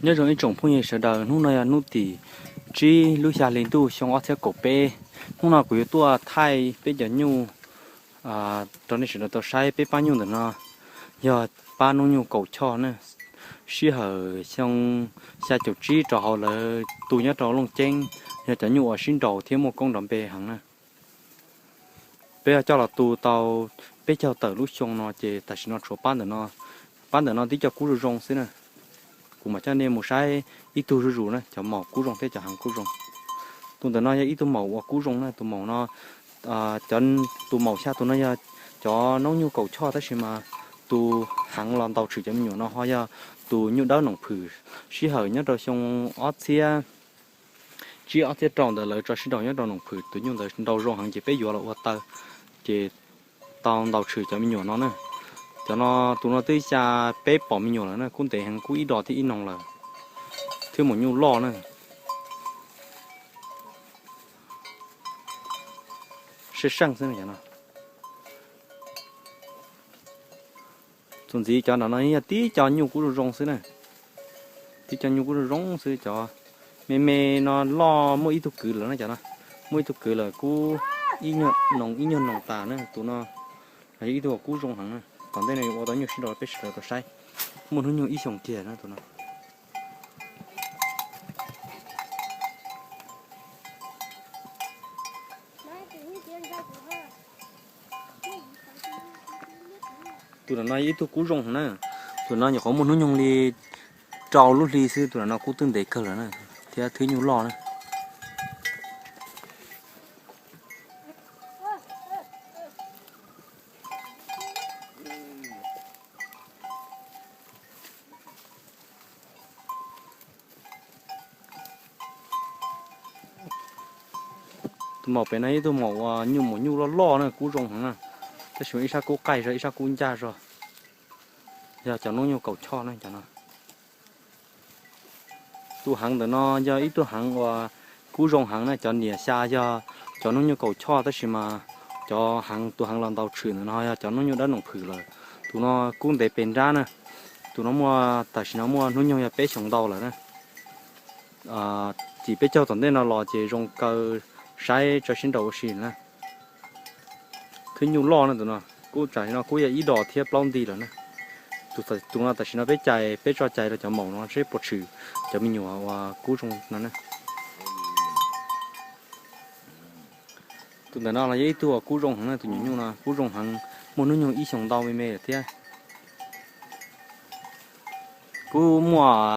Nyob zoo ib tsoom phooj ywg sawv daws, hnub no yog hnub tim tsib lub xya hli ntuj xyoo ob txhiab kaum peb. Hnub no kuv yuav tuaj thaij peb cov nyuj rau nej sawv daws tau saib. Peb pab nyuj ntawm no yog pab hnub nyuj kaum choj na, sij hawm xyoo xya caum tsib rau hauv lawv tu nyob rau Looj Ceeb, yog cov nyuj uas sib nraus thiab muaj koob nrov npe heev na. Peb coj los tu tau peb caug tawm lub xyoo no ces tam sim no tshuav pab ntawm no, pab ntawm no tib co kub zoo zoo xwb na. Kuv mam coj nej mus saib ib tug zuj zus na, cov maum kub zoo thiab cov heev kub zoo. Tus ntawm no yog ib tug maum uas kub zoo na, tus maum no, cov, tus maum xya tus no yog cov noob nyuj kaum choj tab sis mas tus heev los ntaus tshwm cov me nyuam no ho yog tus nyuj dawb noom phwm. Sij hawm nyob rau xyoo ob txhiab tsib ob txhiab rau ntawd lawv tso sib nraus nyob rau noom phwm, tus nyuj ntawd nraus zoo heev ces peb yuav los ua taw, ces tau ntaus tshwm cov me nyuam no na. Cov no, tus no twb xya peb pom me nyuam lawm na, kub ntev heev, kub ib dos thiab ib noog lawm, thiab maum nyuj loj na. Seej seej xwb no. Txuas ntxiv cov nram no yog tib co nyuj kub zoo zoo xwb na. Tib co nyuj kub zoo zoo xwb, cov me me no loj muaj ib tug kwv lawm na cov no. Muaj ib tug kwv lawm, kub ib nyuag noog ib nyuag noog tas na. Tus no yog ib tug kub zoo heev na. Tom ntej no yuav ua tau nyuj sib nraus peb sawv daws tau saib. Muaj hnub nyoog ib xyoos kiag na tus no. Tus no ib tug kub zoo na. Tus no nyuam qhuav muaj hnub nyoog li rau lub hli xwb, tus no kub twb ntev kawg lawm na, thiab thwb nyuj loj na. Tus maum pem no ib tug maum uas nyuj maum nyuj loj loj na, kub zoo heev na. Tab sis mas ib sab kub qaij zog, ib sab kub ncaj zog. Yog cov noob nyuj kaum choj na cov no. Tus heev ntawm no yog ib tug heev uas kub zoo heev na, cov niam xya yog cov noob nyuj kaum choj tab sis mas cov heev, tus heev los ntaus tshwm ntawm no yog cov noob nyuj dawb noom phwm lawm. Tus no kub ntev pes nrab na. Tus no muaj, tam sim no muaj hnub nyoog yog peb xyoos ntau lawm na. Ces peb caug tom ntej no los ces zoo kaw saib tso sib nraus ua si na. Thwb nyuj loj na tus no, kub tam sim no kub yog ib dos thiab plaub nti lawm na. Tus no tam sim no peb cais, peb tso cais rau cov maum no seb puas tshwm cov me nyuam uas kub zoo no na. Tus ntawm no los yog ib tug uas kub zoo heev na, tus nyuam nyuj no kub zoo heev, muaj hnub nyoog ib xyoos ntau me me lawm thiab. Kub muaj